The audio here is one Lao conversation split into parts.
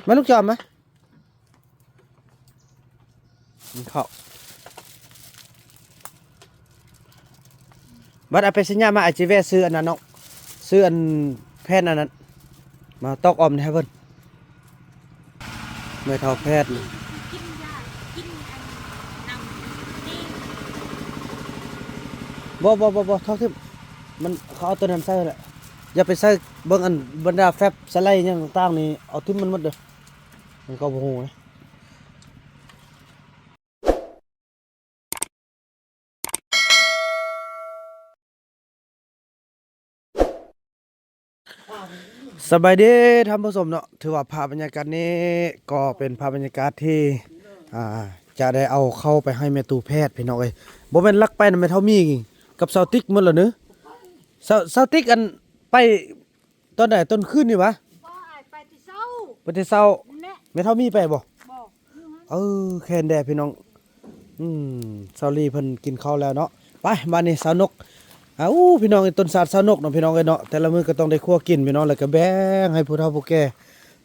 ມາລູກຈອມມາ ກິນເຂົ້າ. ບັດອາເປຊິນຍາມາ ອາດຊິແວ່ຊື້ອັນນັ້ນເນາະ ຊື້ອັນແຜ່ນອັນນັ້ນ ມາຕອກອອມໃຫ້ເພິ່ນ. ແມ່ເຖົ້າແພດນີ້ ກິນຢາ ກິນອັນນ້ຳນີ້ ບໍ່ ບໍ່ ບໍ່ ບໍ່ ເຖົ້າຖິ້ມ ມັນ ເຂົາເອົາໂຕນັ້ນໃສ່ແຫຼະ ຢ່າໄປໃສ່. ເບິ່ງອັນບັນດາແຟັບສະໄລຫຍັງຕ່າງໆນີ້ ເອົາຖິ້ມມັນໝົດເດີ້ ມັນກໍບໍ່ຮູ້ເດ້. ສະບາຍດີທ່ານຜູ້ຊົມເນາະ ຖືວ່າພາບບັນຍາກາດນີ້ກໍເປັນພາບບັນຍາກາດທີ່ ອ່າ ຈະໄດ້ເອົາເຂົ້າໄປໃຫ້ແມ່ຕູ້ແພດ ພີ່ນ້ອງເອີຍ. ບໍ່ແມ່ນລັກໄປນຳແມ່ເຖົ້າມີກັບສາວຕິກໝົດລະເນີ ສາວ ສາວຕິກ ອັນ ໄປຕອນໃດ? ຕອນຄືນນີ້ຫວາ? ບໍ່ ອ້າຍໄປແຕ່ເຊົ້າ ໄປແຕ່ເຊົ້າ. ແມ່ເຖົ້າມີໄປບໍ່? ບໍ່ ເອີ ແຄນແດ່ພີ່ນ້ອງ. ອືມ ສາວລີເພິ່ນກິນເຂົ້າແລ້ວເນາະ. ໄປ ບາດນີ້ສາວນົກ ອ້າວ ພີ່ນ້ອງ ຕົ້ນສາດສາວນົກເນາະ ພີ່ນ້ອງເອີຍເນາະ. ແຕ່ລະມື້ກໍຕ້ອງໄດ້ຄົວກິນ ພີ່ນ້ອງ ແລ້ວກໍແບ່ງໃຫ້ຜູ້ເຖົ້າຜູ້ແກ່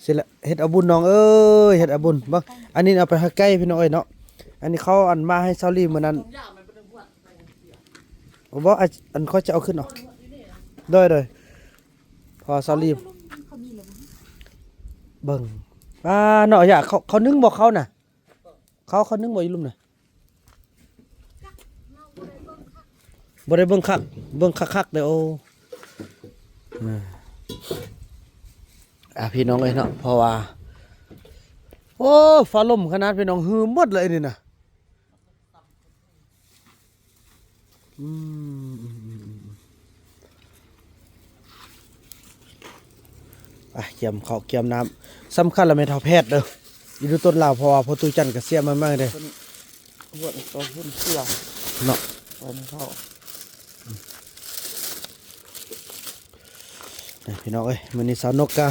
ຊີ້ແຫຼະ. ເຮັດເອົາບຸນນ້ອງເອີຍ ເຮັດເອົາບຸນ. ເບິ່ງ ອັນນີ້ເອົາໄປໃຫ້ໄກ່ ພີ່ນ້ອງເອີຍເນາະ. ອັນນີ້ເຂົາ ອັນ ມາໃຫ້ສາວລີມື້ນັ້ນ. ໂອ້ ບໍ່ ອັນ ອັນ ຂ້ອຍຈະເອົາຂຶ້ນເອົາ. ໂດຍ ໂດຍ. ເພາະວ່າສາວລີ ເບິ່ງ ອ່າ ເນາະ ຢ່າ ເຂົາ ເຂົາໜຶ້ງບໍ່ ເຂົານະ ເຂົາ ເຂົາໜຶ້ງບໍ່ຢູ່ລຸ່ມນະ? ບໍ່ໄດ້ເບິ່ງຄັກ ເບິ່ງຄັກໆເດີ້. ໂອ້ ອ່າ ພີ່ນ້ອງເອີຍເນາະ ເພາະວ່າ ໂອ້ ຟ້າລົມຂະໜາດ ພີ່ນ້ອງ ຮືໝົດເລີຍນີ້ນະ. ອືມ ອືມ ອືມ ອືມ ອືມ ໄປ ກຽມເຂົ້າກຽມນ້ຳ. ສຳຄັນລະແມ່ເຖົ້າແພດເດີ້ ຢູ່ດູຕົ້ນລາວ ເພາະວ່າພໍ່ຕູ້ຈັນກະເສຍໃໝ່ໆເດ້ ເພິ່ນຫວດຕໍ່ເພິ່ນເສຍເນາະ ໄວ້ໃນເຂົ້າ. ນີ້ພີ່ນ້ອງເອີຍ ມື້ນີ້ສາວນົກກະ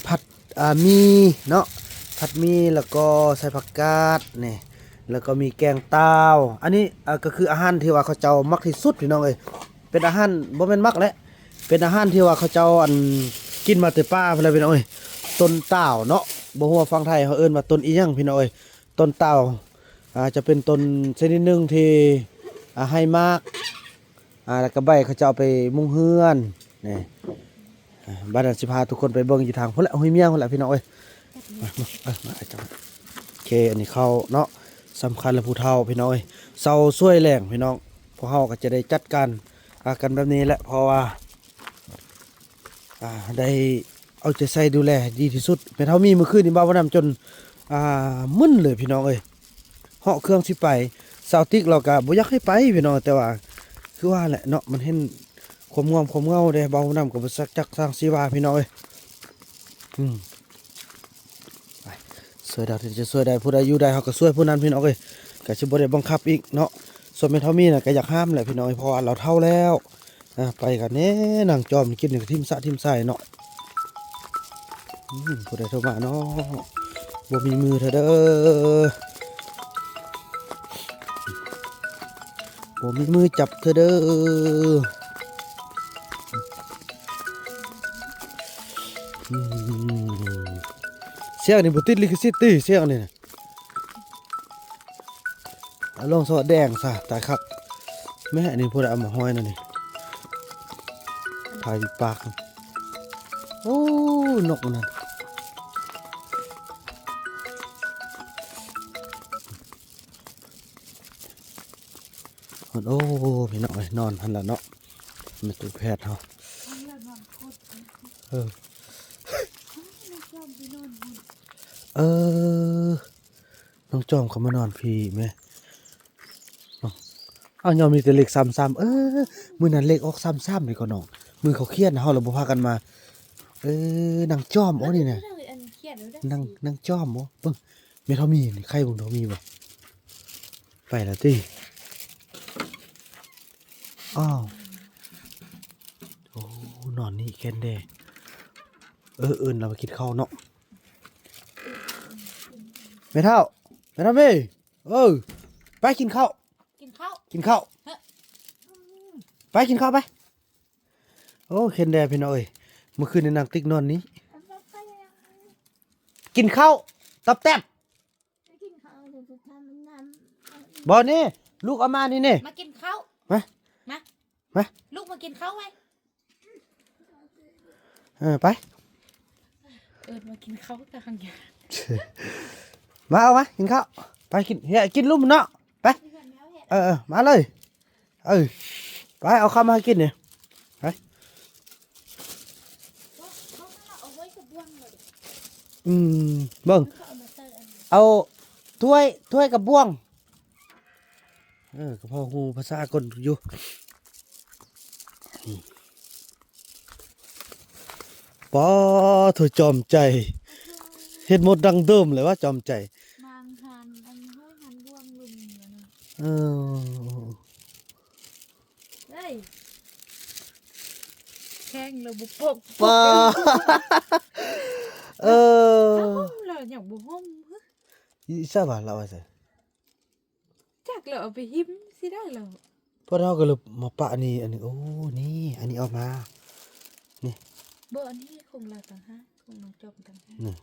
ຜັດ ອ່າ ໝີ່ເນາະ ຜັດໝີ່ ແລ້ວກໍໃສ່ຜັກກາດນີ້ ແລ້ວກໍມີແກງຕ່າວ. ອັນນີ້ ອ່າ ກໍຄືອາຫານທີ່ວ່າເຂົາເຈົ້າມັກທີ່ສຸດ ພີ່ນ້ອງເອີຍ. ເປັນອາຫານ ບໍ່ແມ່ນມັກແຫຼະ ເປັນອາຫານທີ່ວ່າເຂົາເຈົ້າ ອັນ ກິນມາແຕ່ປ່າພຸ້ນແຫຼະ ພີ່ນ້ອງເອີຍ. ຕົ້ນຕ່າວເນາະ ບໍ່ຮູ້ວ່າຝັ່ງໄທເຮົາເອີ້ນວ່າຕົ້ນອີ່ຫຍັງ ພີ່ນ້ອງເອີຍ. ຕົ້ນຕ່າວ ອ່າ ຈະເປັນຕົ້ນຊະນິດໜຶ່ງທີ່ ອ່າ ໃຫ້ໝາກ ອ່າ ແລ້ວກໍໃບເຂົາເຈົ້າເອົາໄປມຸງເຮືອນນີ້. ອ່າ ບັດນັ້ນຊິພາທຸກຄົນໄປເບິ່ງຢູ່ທາງພຸ້ນແຫຼະ ຫ້ວຍມຽງພຸ້ນແຫຼະ ພີ່ນ້ອງເອີຍ. ມາ ມາ ເອີ ມາ ເອົາເຈົ້າ ໂອເຄ ອັນນີ້ເຂົ້າເນາະ ສຳຄັນລະຜູ້ເຖົ້າ ພີ່ນ້ອງເອີຍ. ເຊົ້າສວຍແລງ ພີ່ນ້ອງ ພວກເຮົາກໍຈະໄດ້ຈັດການ ອ່າ ກັນແບບນີ້ແຫຼະ ເພາະວ່າ ອ່າ ໄດ້ເອົາໃຈໃສ່ດູແລດີທີ່ສຸດ. ແມ່ເຖົ້າມີມື້ຄືນນີ້ ບ່າວບຸນນຳຈົນ ອ່າ ມຶນເລີຍ ພີ່ນ້ອງເອີຍ. ເຫາະເຄື່ອງຊິໄປ ສາວຕິກລາວກະບໍ່ຢາກໃຫ້ໄປ ພີ່ນ້ອງ ແຕ່ວ່າຄືວ່າແຫຼະເນາະ ມັນເຫັນຄວາມງ່ອມຄວາມເຫງົາເດ້. ບ່າວບຸນນຳກໍບໍ່ຈັກ ຈັກຊ່າງຊິວ່າ ພີ່ນ້ອງເອີຍ. ອືມ ໄປ ຊ່ວຍເທົ່າທີ່ຈະຊ່ວຍໄດ້ ຜູ້ໃດຢູ່ໄດ້ເຮົາກໍຊ່ວຍຜູ້ນັ້ນ ພີ່ນ້ອງເອີຍ. ກໍຊິບໍ່ໄດ້ບັງຄັບອີກເນາະ. ສ່ວນແມ່ເຖົ້າມີນະກໍຢາກຫ້າມແຫຼະ ພີ່ນ້ອງເອີຍ ເພາະວ່າລາວເຖົ້າແລ້ວ. ອ່າ ໄປກັນແນ່ ນັ່ງຈອມກິນນີ້ກໍຖິ້ມສະຖິ້ມສາຍເນາະ. ອືມ ຜູ້ໃດໂທມາເນາະ? ບໍ່ມີມືເທື່ອເດີ້ ບໍ່ມີມືຈັບເທື່ອເດີ້. ອືມ ສຽງນີ້ບໍ່ຕິດລິຂະສິດຕິ ສຽງນີ້ນະ. ອາ ລົງສະແດງຊະ ຕາຍຄັກ. ແມ່ ອັນນີ້ຜູ້ໃດເອົາມາຫ້ອຍນະນີ້ ຖ່າຍຢູ່ປາກ. ໂອ້ ນົກມັນນັ້ນ ໂອ້ ພີ່ນ້ອງເອີຍ ນອນຫັ້ນລະເນາະ ແມ່ຕູ້ແພດເຮົາ. ເອີ ເອີ ນ້ອງຈອມເຂົາມານອນພີ້ແມ. ເອົ້າ ຍ້ອນມີແຕ່ເລກສາມສາມ. ເອີ ມື້ນັ້ນເລກອອກສາມສາມເດ້ກໍນ້ອງ ມື້ເຂົາຂຽນເຮົາລະບໍ່ພາກັນມາ. ເອີ ນາງຈອມ ໂອ້ ນີ້ນະ ນາງ ນາງຈອມ. ໂອ້ ເບິ່ງ ແມ່ເຖົ້າມີນີ້ ໄຂ່ເບິ່ງເຖົ້າມີບໍ່ ໄປລະຕິ. ອ້າວ ໂອ້ ນອນນີ້ແຄນແດ່. ເອີ ເອີ້ນລາວມາກິນເຂົ້າເນາະ ແມ່ເຖົ້າ ແມ່ເຖົ້າມີ. ເອີ ໄປກິນເຂົ້າ ກິນເຂົ້າ ກິນເຂົ້າ ເອີ ໄປກິນເຂົ້າໄປ. ໂອ້ ເຫັນແດ່ພີ່ນ້ອງເອີຍ ມື້ຄືນນີ້ນາງຕິກນອນນີ້. ກິນເຂົ້າຕອບແຕບ. ບໍ່ນີ້ ລູກເອົາມານີ້ນີ້ ມາກິນເຂົ້າ ມາ ມາ ມາ ລູກມາກິນເຂົ້າໄວ້. ເອີ ໄປ ເອີ້ນມາກິນເຂົ້າຕາງຢາ ມາ ເອົາມາກິນເຂົ້າ ໄປກິນ ເຮັດ ກິນລຸ່ມເນາະ ໄປ ເອີ ເອີ ມາເລີຍ ເອີ ໄປ ເອົາເຂົ້າມາໃຫ້ກິນນີ້ ໄປ ອືມ ເບິ່ງ ເອົາຖ້ວຍ ຖ້ວຍກັບບ່ວງ. ເອີ ກໍພໍຮູ້ພາສາກົນຢູ່. ປາໂທ ຈອມໃຈ ເຮັດໝົດດັ້ງເດີມເລີຍວ່າ ຈອມໃຈ ມາງຫັນ ອັນຫ້ອຍຫັນບ່ວງລຸ້ນນີ້ນະ. ເອີ ເອີຍ ແຂງລະບໍ່ປົກ ປາ ເອີ ເອົາຫົ່ມລະຍັງບໍ່ຫົ່ມ ອີສາວ່າລາວວ່າຊັ້ນ. ຈັກແລ້ວເອົາໄປຫິ້ມຊິໄດ້ແລ້ວ ພວກເຮົາກໍເລີຍມາປະນີ້ ອັນນີ້ ໂອ້ ນີ້ ອັນນີ້ອອກມາ ນີ້ ບໍ່ ອັນນີ້ຂອງລາວຕ່າງຫາກ ຂອງນ້ອງຈອມຕ່າງຫາກ ນີ້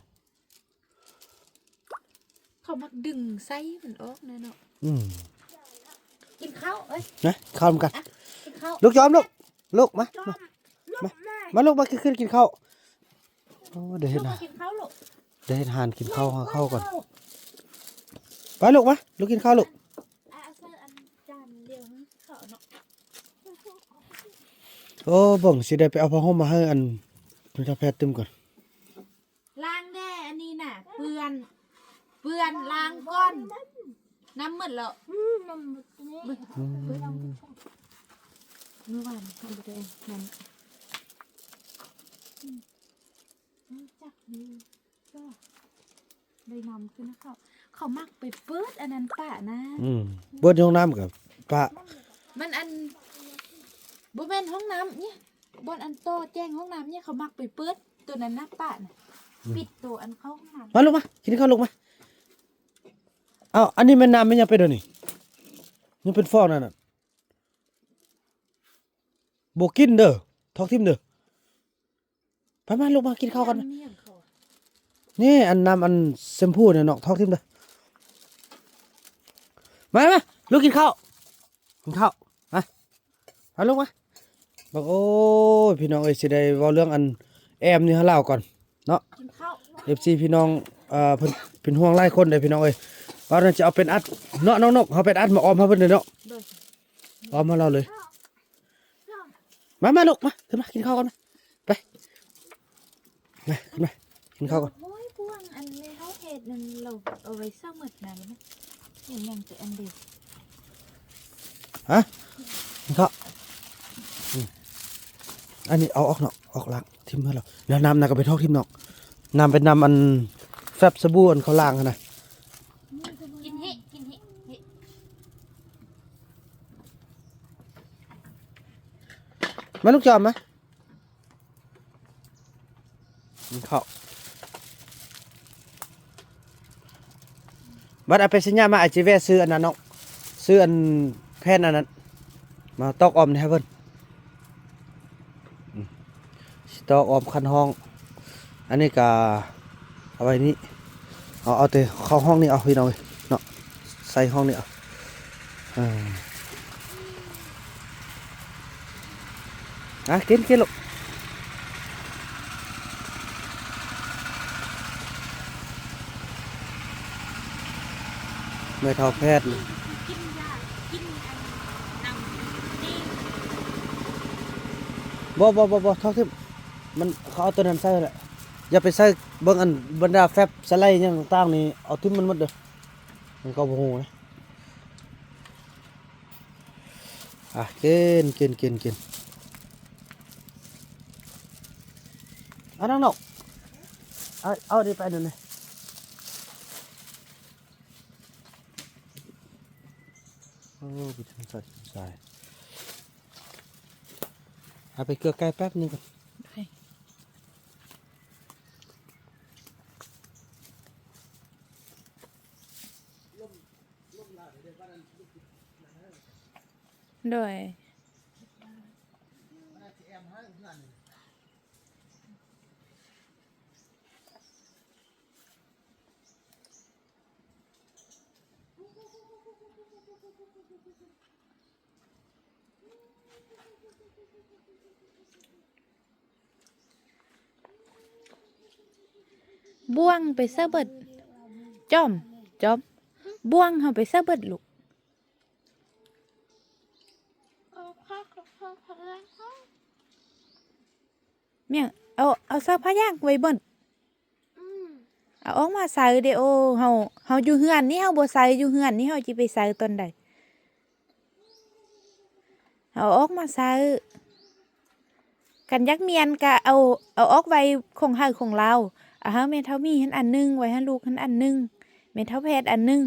ເຂົາມັກດຶງໄສ້ມັນອອກແນ່ເນາະ ອືມ ກິນເຂົ້າ ເອີຍ ນະ ເຂົ້ານຳກັນ ອະ ກິນເຂົ້າ ລູກຈອມ ລູກ ລູກ ມາ ມາ ມາ ມາລູກ ມາ ຂຶ້ນ ຂຶ້ນກິນເຂົ້າ. ໂອ້ ໄດ້ເຮັດ ມາກິນເຂົ້າລູກ ໄດ້ເຮັດອາຫານກິນເຂົ້າ ຫາເຂົ້າກ່ອນ ໄປລູກ ມາ ລູກກິນເຂົ້າລູກ ເອົາໃສ່ອັນຈານດຽວເຂົ້າເນາະ. ໂອ້ ເບິ່ງ ຊິໄດ້ໄປເອົາຜ້າຫົ່ມມາໃຫ້ອັນ ເຈົ້າແພດຕື່ມກ່ອນ ລ້າງແດ່ ອັນນີ້ນະ ເປື້ອນ ເປື້ອນ ລ້າງກ່ອນ ນ້ຳໝົດແລ້ວ ອືມ ນ້ຳໝົດນີ້ ອືມ ມື້ວານເຮົາບໍ່ໄດ້ນັ້ນ ອືມ ຮູ້ຈັກຢູ່ ກໍໄດ້ນຳຂຶ້ນເຂົາ ເຂົາມັກໄປເປີດອັນນັ້ນປະນະ ອືມ ເປີດຫ້ອງນ້ຳກໍປະ ມັນອັນ ບໍ່ແມ່ນຫ້ອງນ້ຳນີ້ ບ່ອນອັນຕໍ່ແຈ້ງຫ້ອງນ້ຳນີ້ ເຂົາມັກໄປເປີດໂຕນັ້ນນະປະນະ ອືມ ປິດໂຕອັນເຂົ້າຫ້ອງນ້ຳ ມາລູກມາ ກິນເຂົ້າລູກມາ. ອ້າວ ອັນນີ້ແມ່ນນ້ຳແມ່ນຫຍັງເປັນດຽວນີ້ ຍັງເປັນຟອງນັ້ນນະ ບໍ່ກິນເດີ ຖອກຖິ້ມເດີ. ໄປມາລູກມາກິນເຂົ້າກັນ ນີ້ອັນນ້ຳອັນແຊມພູນີ້ເນາະ ຖອກຖິ້ມເດີ ມາ ມາລູກກິນເຂົ້າ ກິນເຂົ້າ ມາ ມາລູກມາ ບັກ ໂອ້ຍ ພີ່ນ້ອງເອີຍ ຊິໄດ້ເວົ້າເລື່ອງອັນແອມນີ້ໃຫ້ລາວກ່ອນເນາະ ກິນເຂົ້າ ເອັຟຊີ ພີ່ນ້ອງ ເອີ ເພິ່ນເປັນຫ່ວງຫຼາຍຄົນເດ້ພີ່ນ້ອງເອີຍ ວ່ານັ້ນຈະເອົາເປັນອັດເນາະ ນ້ອງນົກ ເຮົາເປັນອັດມາອ້ອມໃຫ້ເພິ່ນເດ້ເນາະ ໂດຍ ອ້ອມໃຫ້ລາວເລີຍ ມາ ມາລູກ ມາ ຂຶ້ນມາ ກິນເຂົ້າກ່ອນ ມາ ໄປ ມາ ຂຶ້ນມາ ກິນເຂົ້າກ່ອນ ໂອ້ຍ ບ່ວງອັນນີ້ເຮົາເຮັດນັ້ນ ເຮົາເອົາໄວ້ເຊົ້າໝົດນັ້ນ ເຮັດຫຍັງແຕ່ອັນດຽວ ຮະ ກິນເຂົ້າ ອືມ ອັນນີ້ເອົາອອກເນາະ ອອກລ້າງ ຖິ້ມໃຫ້ລາວ ແລ້ວນ້ຳນັ້ນກໍໄປຖອກຖິ້ມເນາະ ນ້ຳເປັນນ້ຳອັນແຟບສະບູອັນເຂົາລ້າງຫັ້ນນະ ກິນເຫະ ກິນເຫະ ເຫະ ມາລູກຈອມມາ ກິນເຂົ້າ ບັດອາເປຊິນຍາມາ ອາດຊິແວ່ຊື້ອັນນັ້ນເນາະ ຊື້ອັນແຜ່ນອັນນັ້ນ ມາຕອກອອມໃຫ້ເພິ່ນ ອືມ ຊິຕອກອອມຄັນຫ້ອງ ອັນນີ້ກະເອົາໄວ້ນີ້ ເອົາ ເອົາແຕ່ເຂົ້າຫ້ອງນີ້ເອົາ ພີ່ນ້ອງເອີຍເນາະ ໃສ່ຫ້ອງນີ້ເອົາ ເອີ ອ່ະ ກິນ ກິນລູກ ແມ່ເຖົ້າແພດ ກິນຢາ ກິນອັນ ນ້ຳນີ້ ບໍ່ ບໍ່ ບໍ່ ບໍ່ ເທົ່າທີ່ ມັນ ເຂົາເອົາໂຕນັ້ນໃສ່ແຫຼະ ຢ່າໄປໃສ່ ເບິ່ງອັນບັນດາແຟບສະໄລຫຍັງຕ່າງໆນີ້ ເອົາຖິ້ມມັນໝົດເດີ ມັນກໍບໍ່ຮູ້ນະ ອ່ະ ກິນ ກິນ ກິນ ກິນ ອັນນັ້ນເນາະ ເອົາ ເອົານີ້ໄປນັ້ນນະ ໂອ້ ໄປທາງຊ້າຍ ຊ້າຍ ເອົາໄປເກືອໄກ່ແປັບໜຶ່ງກ່ອນ ໂດຍ ໂດຍ. ບ່ວງໄປໃສເບິດ? ຈອມ ຈອມ ບ່ວງເຮົາໄປໃສເບິດລູກ? ແມ່ນ ເອົາ ເອົາຊາພະຍາງໄວ້ເບິດ. ອືມ ເອົາອອກມາໃສ່ເດ. ໂອ້ ເຮົາ ເຮົາຢູ່ເຮືອນນີ້ເຮົາບໍ່ໃສ່ ຢູ່ເຮືອນນີ້ເຮົາຊິໄປໃສ່ຕອນໃດ? ເອົາອອກມາໃສ່. ຄັນຢາກມ້ຽນກະເອົາ ເອົາອອກໄວ້ຂອງໃຜຂອງລາວ. ເອົາໃຫ້ແມ່ເຖົ້າໝີຫັ້ນອັນໜຶ່ງ ໄວ້ໃຫ້ລູກຫັ້ນອັນໜຶ່ງ ແມ່ເຖົ້າແພດອັນໜຶ່ງ.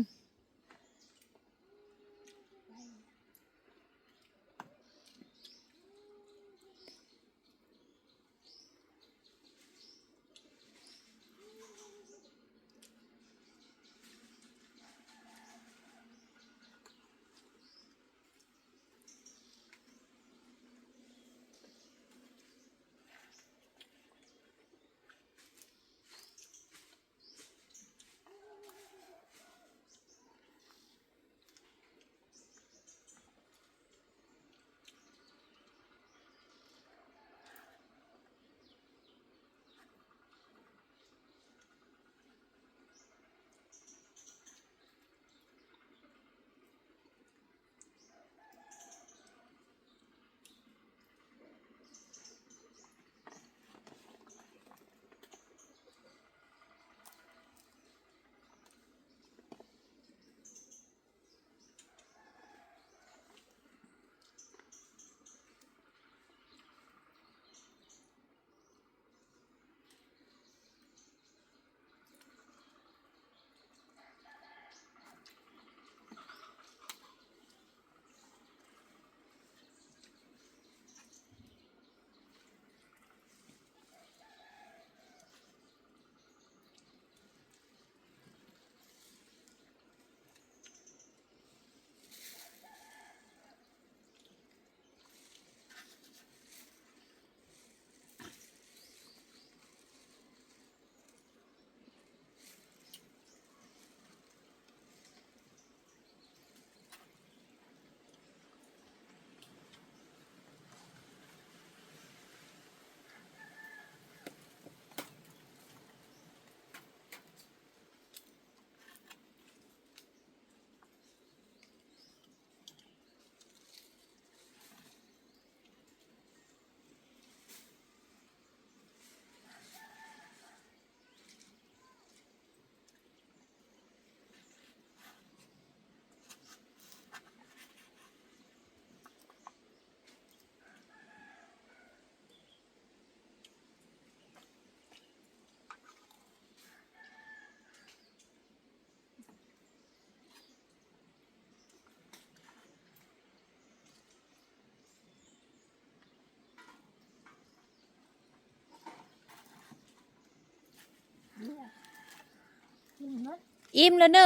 ອີ່ມແລ້ວເນີ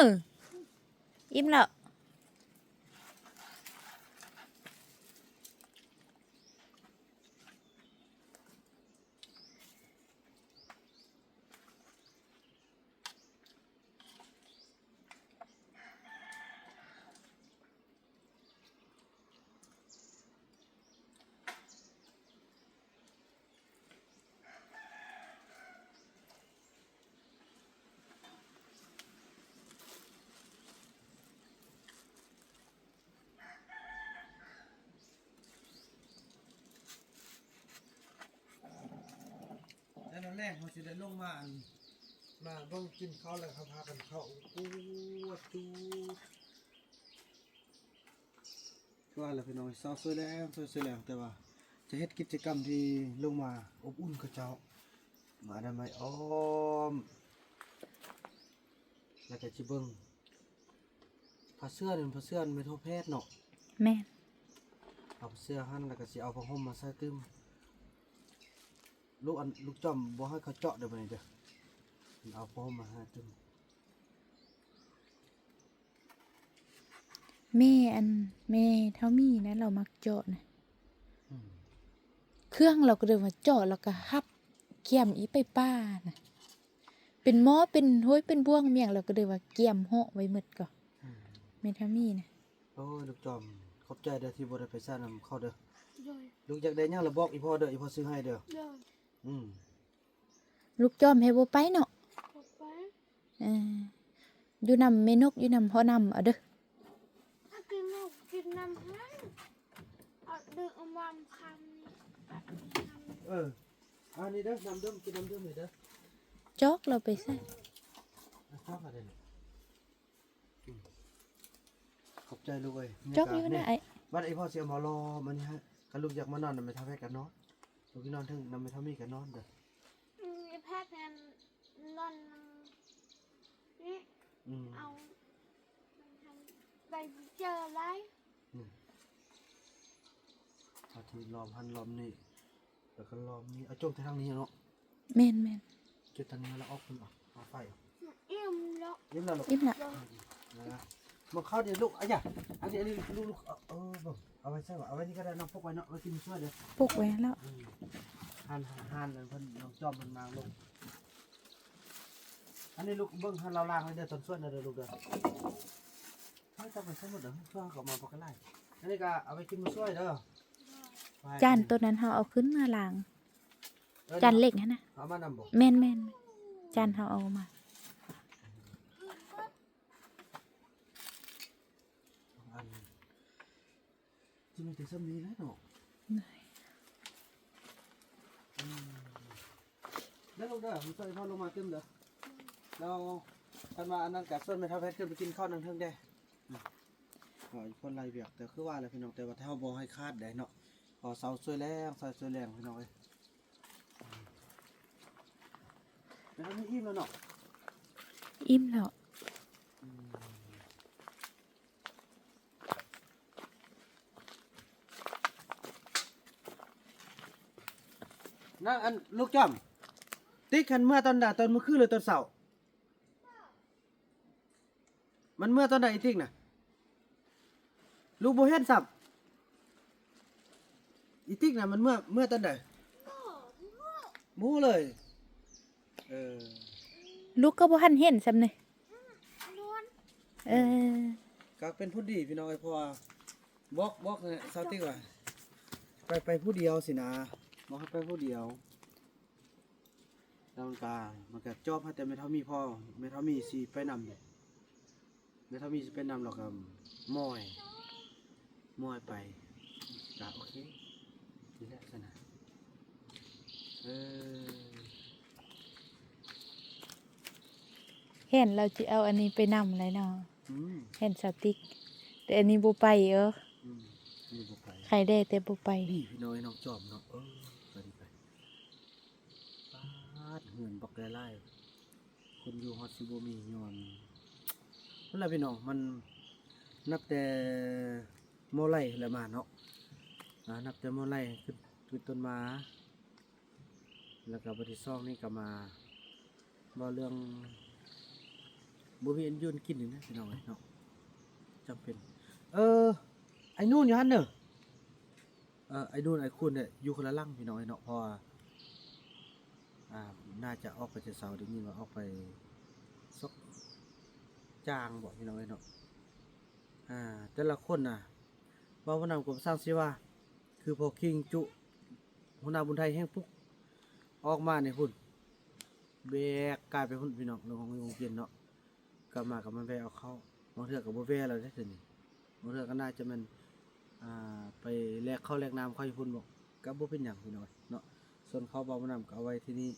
ອີ່ມແລ້ວ. ແລ້ວຕອນແລງເຮົາຊິໄດ້ລົງມາ ອັນ ມາເບິ່ງກິນເຂົ້າ ແລ້ວເຮົາພາກັນເຂົ້າ ໂອ້ ຈູດ ຄືວ່າແຫຼະພີ່ນ້ອງ ເຊົ້າສວຍແລງ ສວຍສວຍແລງ ແຕ່ວ່າຈະເຮັດກິດຈະກຳທີ່ລົງມາອົບອຸ່ນເຂົາເຈົ້າ ມາອະນາໄມອ້ອມ ແລ້ວກໍຊິເບິ່ງ ຜ້າເສື້ອນີ້ ຜ້າເສື້ອແມ່ນທົ່ວແພດເນາະ. ແມ່ນ. ເອົາຜ້າເສື້ອຫັ້ນ ແລ້ວກໍຊິເອົາຜ້າຫົ່ມມາໃສ່ຕື່ມ. ລູກອັນ ລູກຈ້ອມບໍ່ໃຫ້ເຂົາເຈາະເດີ້ ບາດນີ້ເດີ້. ເອົາຜ້າຫົ່ມມາໃຫ້ຕື່ມ. ແມ່ອັນ ແມ່ເຖົ້າໝີນະ ລາວມັກເຈາະນະ. ອືມ. ເຄື່ອງລາວກໍເລີຍວ່າເຈາະ ແລ້ວກໍຮັບກຽມອີ່ໄປປ່ານະ. ເປັນໝໍ້ ເປັນໂຫຍ ເປັນບ່ວງ ແມ່ນ ລາວກໍເລີຍວ່າກຽມເຫາະໄວ້ໝົດກໍ. ອືມ. ແມ່ທຳມີນະ. ໂອ້ຍ ລູກຈອມ ຂອບໃຈເດີທີ່ບໍ່ໄດ້ໄປຊ້ານຳເຂົາເດີ. ໂດຍ. ລູກຢາກໄດ້ຫຍັງລະບອກອີ່ພໍ່ເດີ ອີ່ພໍ່ຊື້ໃຫ້ເດີ. ໂດຍ. ອືມ ລູກຈອມໃຫ້ບໍ່ໄປເນາະ. ບໍ່ໄປ. ເອີ ຢູ່ນຳແມ່ນົກ ຢູ່ນຳພໍ່ນຳເອົາເດີ. ເອົາກິນນົກກິນນຳຫັ້ນ ເອົາດຶງເອົາມາຄຳນີ້. ເອີ ອັນນີ້ເດີ ນ້ຳດື່ມ ກິນນ້ຳດື່ມນີ້ເດີ. ຈອກລາວໄປໃສ? ອາ ຈອກເອົາເດີ. ອືມ ຂອບໃຈລູກເອີຍ. ຈອກຢູ່ນະ ນີ້ ອ້າຍ. ບັດອີ່ພໍ່ຊິເອົາມາລໍມານີ້ໃຫ້ ຄັນລູກຢາກມານອນນຳແມ່ເຖົ້າແພດກໍນອນ ລູກນອນເທິງນຳແມ່ເຖົ້າມີກໍນອນເດີ. ອືມ ແພດນັ້ນ ນອນນຳນີ້. ອືມ ເອົາໄປເຈີຫຼາຍ. ອືມ ເອົາທີ່ລ້ອມຫັ້ນລ້ອມນີ້ ແລ້ວກໍລ້ອມນີ້ ເອົາຈົກແຕ່ທາງນີ້ເນາະ. ແມ່ນໆ ຈຸດທາງນີ້ແລ້ວອອກພຸ້ນເອົາ ເອົາໄຟ. ອີ່ມແລ້ວ ອີ່ມແລ້ວລູກ ອີ່ມລະ. ອືມ ນັ້ນລະ ມາເຂົ້າເດລູກ. ອາຢາ ອັນນີ້ ອັນນີ້ລູກໆ ເອີ ເບິ່ງ ເອົາໄວ້ໃສວະ ເອົາໄວ້ນີ້ກໍໄດ້ເນາະ ປົກໄວ້ເນາະ ໄວ້ກິນມື້ຊ່ວຍເດີ. ປົກໄວ້ແລ້ວ. ອືມ ຫັ້ນ ຫັ້ນ ເພິ່ນນ້ອງຈອມເພິ່ນມາລົງ ອັນນີ້ລູກເບິ່ງໃຫ້ລາວລ້າງໄວ້ເດີ ຕອນຊ່ວຍນະເດີລູກເດີ. ເຮົາຈະໄປໃຊ້ໝົດເດີ ຊ່ວຍເຂົາມາບໍ່ກະຫຼາຍ. ອັນນີ້ກໍເອົາໄປກິນມື້ຊ່ວຍເດີ. ຈານໂຕນັ້ນເຮົາເອົາຂຶ້ນມາລ້າງ. ເອີ ຈານເຫຼັກຫັ້ນນະ ເອົາມານຳບໍ່? ແມ່ນໆ ຈານເຮົາເອົາມາ. ອັນ ຊິມີແຕ່ສ່ຳນີ້ແຫຼະເນາະ. ໂດຍ. ອືມ ເດີລູກເດີ ມາຊ່ວຍພໍ່ລົງມາຕື່ມເດີ. ແລ້ວຄັນວ່າອັນນັ້ນກໍຊວນແມ່ເຖົ້າແພດຂຶ້ນໄປກິນເຂົ້ານຳເທິງແດ່. ອືມ ເພາະວ່າຄົນຫຼາຍວຽກ ແຕ່ຄືວ່າແຫຼະພີ່ນ້ອງ ແຕ່ວ່າເຮົາບໍ່ໃຫ້ຂາດໄດ້ເນາະ ເພາະເຊົາຊ່ວຍແລງ ຊາຍຊ່ວຍແລງ ພີ່ນ້ອງເອີຍ. ແລ້ວນີ້ອີ່ມແລ້ວເນາະ? ອີ່ມແລ້ວ. ອືມ ນາງ ອັນ ລູກຈອມ ຕິກຫັ້ນເມືອຕອນໃດ? ຕອນມື້ຄືນ ຫຼື ຕອນເຊົ້າ? ມັນເມືອຕອນໃດອີຕິກນະ? ລູກບໍ່ເຫັນຊ້ຳ. ອີຕິກນະ ມັນເມືອ ເມືອຕອນໃດ? ບໍ່ຮູ້ເລີຍ. ເອີ ລູກກໍບໍ່ທັນເຫັນຊ້ຳເດ. ເອີ ກໍເປັນຜົນດີພີ່ນ້ອງເອີຍ ເພາະວ່າບອກ ບອກສາວຕິກວ່າ ໄປ ໄປຜູ້ດຽວຊີ້ນະ ບອກໃຫ້ໄປຜູ້ດຽວ. ແລ້ວມັນກະ ມັນກະຈອບໃຫ້ແຕ່ແມ່ເຖົ້າມີພໍ ແມ່ເຖົ້າມີຊິໄປນຳເດ ແມ່ເຖົ້າມີຊິໄປນຳ ແລ້ວກະມອຍ ມອຍໄປ ກະໂອເຄ ນີ້ແຫຼະຊັ້ນນະ. ເອີ ແມ່ນລາວຊິເອົາອັນນີ້ໄປນຳແຫຼະເນາະ. ອືມ ແມ່ນສາວຕິກ ແຕ່ອັນນີ້ບໍ່ໄປເອີ. ອືມ ນີ້ບໍ່ໄປ ໄຄແດ່ແຕ່ບໍ່ໄປ. ນີ້ພີ່ນ້ອງເອີຍ ນ້ອງຈອມເນາະ ເອີ ໄປ ໄປ. ປາດ ເຮືອນບັກຫຼາຍໆ ຄົນຢູ່ຮອດຊິບໍ່ມີ ຍ້ອນນັ້ນລະພີ່ນ້ອງ ມັນນັບແຕ່ມໍໄລ່ແລ້ວມາເນາະ ອາ ນັບແຕ່ມໍໄລ່ຂຶ້ນ ຂຶ້ນຕົ້ນມາ ແລ້ວກໍບັດທີສອງນີ້ກໍມາເວົ້າເລື່ອງບໍ່ມີອັນຢູ່ອັນກິນນີ້ນະພີ່ນ້ອງເອີຍເນາະ ຈຳເປັນ. ເອີ ໄອ້ນູນຢູ່ຫັ້ນເດີ. ເອີ ໄອ້ນູນໄອ້ຄູນເດ ຢູ່ຄົນລະຫຼັງພີ່ນ້ອງເອີຍເນາະ ເພາະວ່າ ອ່າ ໜ້າຈະອອກໄປແຕ່ເຊົ້າ ໄດ້ຍິນວ່າອອກໄປຊອກຈ້າງບໍ ພີ່ນ້ອງເອີຍເນາະ. ອ່າ ແຕ່ລະຄົນນະ ເວົ້າບໍ່ນຳກໍບໍ່ຊ່າງຊິວ່າ ຄືພໍ່ຄິງຈຸ ຫົວໜ້າບຸນໄທແຮ່ງປຸກ ອອກມານີ້ພຸ້ນ ແບກກາຍໄປພຸ້ນພີ່ນ້ອງ ໂຮງ ໂຮງຮຽນເນາະ. ກັບມາກໍມາແວ່ເອົາເຂົ້າ ບາງເທື່ອກໍບໍ່ແວ່ແລ້ວເດ້ດຽວນີ້ ບາງເທື່ອກໍໜ້າຈະແມ່ນ ອ່າ ໄປແລກເຂົ້າແລກນ້ຳເຂົາຢູ່ພຸ້ນບໍ ກໍບໍ່ເປັນຫຍັງພີ່ນ້ອງເນາະ. ສ່ວນເຂົ້າບ່າວບຸນນຳກໍເອົາໄວ້ທີ່ນີ້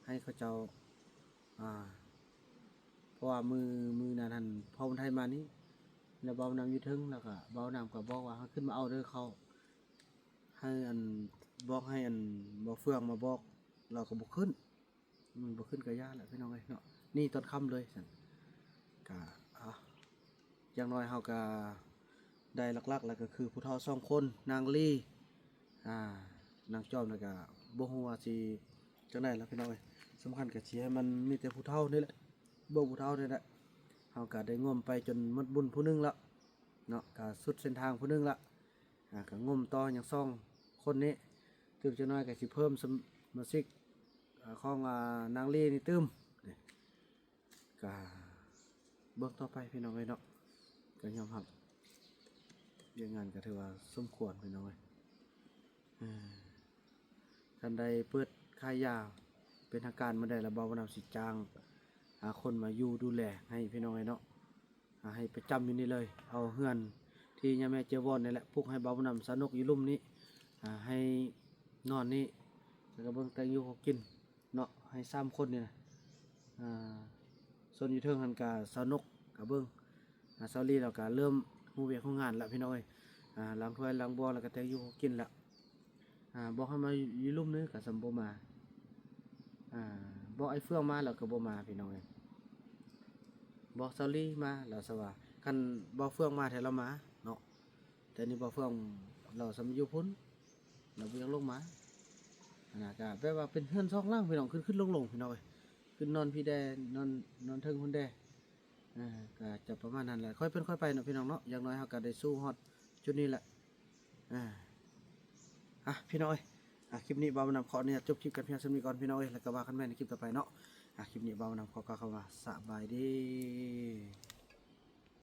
ໃຫ້ເຂົາເຈົ້າ ອ່າ ເພາະວ່າມື້ ມື້ນັ້ນຫັ້ນ ພໍ່ບຸນໄທມານີ້ ແລ້ວບ່າວບຸນນຳຢູ່ເທິງ ແລ້ວກໍບ່າວບຸນນຳກໍບອກວ່າ ໃຫ້ຂຶ້ນມາເອົາເດີເຂົ້າ ໃຫ້ອັນ ບອກໃຫ້ອັນບ່າວເຟືອງມາບອກ ລາວກໍບໍ່ຂຶ້ນ. ອືມ ບໍ່ຂຶ້ນກະຢ່າແຫຼະພີ່ນ້ອງເອີຍເນາະ ນີ້ຕອນຄ່ຳເລີຍຊັ້ນ. ກະ ອ່າ ຢ່າງໜ້ອຍເຮົາກະໄດ້ຫຼັກໆ ແລ້ວກໍຄືຜູ້ເຖົ້າສອງຄົນ ນາງລີ ອ່າ ນາງຈອມ ແລ້ວກະບໍ່ຮູ້ວ່າຊິຈັ່ງໃດລະພີ່ນ້ອງເອີຍ. ສຳຄັນກະຊິໃຫ້ມັນມີແຕ່ຜູ້ເຖົ້ານີ້ແຫຼະ ເບິ່ງຜູ້ເຖົ້ານີ້ແຫຼະ. ເຮົາກະໄດ້ງົມໄປຈົນໝົດບຸນຜູ້ໜຶ່ງລະເນາະ ກະສຸດເສັ້ນທາງຜູ້ໜຶ່ງລະ ອ່າ ກະງົມຕໍ່ຍັງສອງຄົນນີ້ ຕື່ມຈັກໜ້ອຍກະຊິເພີ່ມສະມາຊິກ ອ່າ ຂອງ ອ່າ ນາງລີນີ້ຕື່ມ ກະເບິ່ງຕໍ່ໄປພີ່ນ້ອງເອີຍເນາະ. ກໍຍອມຮັບ ວຽກງານກໍຖືວ່າສົມຄວນ ພີ່ນ້ອງເອີຍ. ເອີ ຄັນໄດ້ເປີດຂາຍຢາເປັນທາງການມື້ໃດລະ ບ່າວບຸນນຳຊິຈ້າງ ຫາຄົນມາຢູ່ດູແລໃຫ້ ພີ່ນ້ອງເອີຍເນາະ. ອ່າ ໃຫ້ປະຈຳຢູ່ນີ້ເລີຍ. ເອົາເຮືອນທີ່ຍາແມ່ເຈວອນນີ້ແຫຼະ ປຸກໃຫ້ບ່າວບຸນນຳ ສາວນົກຢູ່ລຸ່ມນີ້ ອ່າ ໃຫ້ນອນນີ້ ແລ້ວກໍເບິ່ງແຕ່ງຢູ່ເຂົ້າກິນເນາະ ໃຫ້ສາມຄົນນີ້ນະ. ອ່າ ສ່ວນຢູ່ເທິງຫັ້ນກະສາວນົກກະເບິ່ງ ອ່າ ສາວລີລາວກະເລີ່ມຮູ້ວຽກຮູ້ງານລະ ພີ່ນ້ອງເອີຍ. ອ່າ ລ້າງຖ້ວຍລ້າງບ່ວງ ແລ້ວກະແຕ່ງຢູ່ເຂົ້າກິນລະ. ອ່າ ບອກໃຫ້ມາຢູ່ລຸ່ມນີ້ກະສ່ຳບໍ່ມາ. ອ່າ ບອກໄອ້ເຟືອງມາລາວກໍບໍ່ມາ ພີ່ນ້ອງເອີຍ. ບອກສາວລີມາລາວສະວ່າ ຄັນບ່າວເຟືອງມາແທ້ລາວມາເນາະ. ແຕ່ນີ້ບ່າວເຟືອງລາວສ່ຳຢູ່ພຸ້ນ ລາວບໍ່ຢາກລົງມາ. ອັນນັ້ນກະແບບວ່າເປັນເຮືອນສອງຫຼັງ ພີ່ນ້ອງ ຂຶ້ນໆລົງໆ ພີ່ນ້ອງເອີຍ. ຂຶ້ນນອນພີ້ແດ່ ນອນ ນອນເທິງພຸ້ນແດ່. ອ່າ ກໍຈະປະມານນັ້ນແຫຼະ ຄ່ອຍເປັນຄ່ອຍໄປເນາະ ພີ່ນ້ອງເນາະ. ຢ່າງໜ້ອຍເຮົາກໍໄດ້ສູ້ຮອດຈຸດນີ້ແຫຼະ. ອ່າ ອ່ະ ພີ່ນ້ອງເອີຍ ອ່ະ ຄລິບນີ້ບ່າວບຸນນຳຂໍອະນຸຍາດຈົບຄລິບກັນພຽງສ່ຳນີ້ກ່ອນ ພີ່ນ້ອງເອີຍ. ແລ້ວກໍວ່າກັນໃໝ່ໃນຄລິບຕໍ່ໄປເນາະ. ອ່ະ ຄລິບນີ້ບ່າວບຸນນຳຂໍກ່າວຄຳວ່າສະບາຍດີ.